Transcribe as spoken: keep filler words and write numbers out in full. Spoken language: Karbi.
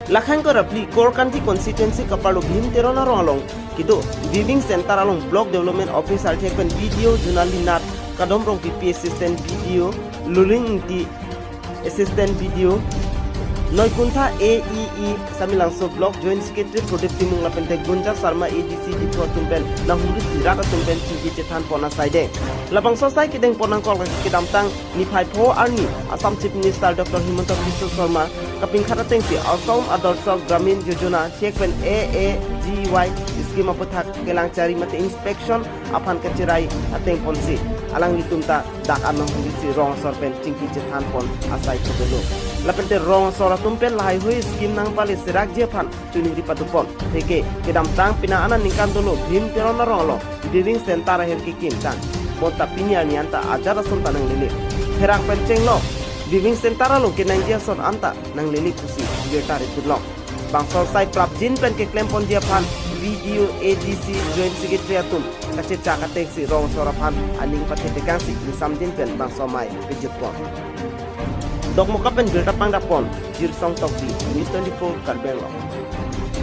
Lakhang ko rapli Korkanthi constituency kaparlo Bhim Teron arong along kedo Weaving Center along Block Development Officer thek pen B D O Junali Nath, Kadom Rongpipi Assistant B D O, Luling Ingti Assistant B D O, Noikuntha A E E, Samelangso Block Joint Secretary Prodip Timung lapen te Gunjan Sharma A D C Diphu atum pen nanghumri si rat atum pen chingki chethan pon asai deng. Labangso asai kedeng pon nangkok kedamtang niphai pho arni Assam Chief Minister Doctor Himanta Biswa Sarma kapinkhat atengsi Assam Adarsha Gramin Yojana thek pen A A G Y scheme aputhak kelang chari mate inspection aphan kacherai ateng ponsi alanglitum ta dak anong si rong asor pen chingki chethan pon asai dolo. Lapen te rong asor atum pen lahaihui scheme nangpale serakji aphan chuningri padu pon. Theke kedamtang pina aningkan dolo Bhim Teron arong along Weaving Center ahem kekim tang. Bonta pini arni anta ajat ason ta nanglele. Pherang pen chenglok Weaving Center along kenangji ason anta nanglele pusi birta ri putlong. Bangso asai prapjin pen keklem ponji aphan B D O, A D C, Joint Secretary atum kachechak atengsi rong asor aphan aning pathe tekangsi nisamjin pen bangso amei pejut pon. Dokmoka pen birta pangdap pon, Jirsong Tokbi, News twenty-four Karbi Anglong.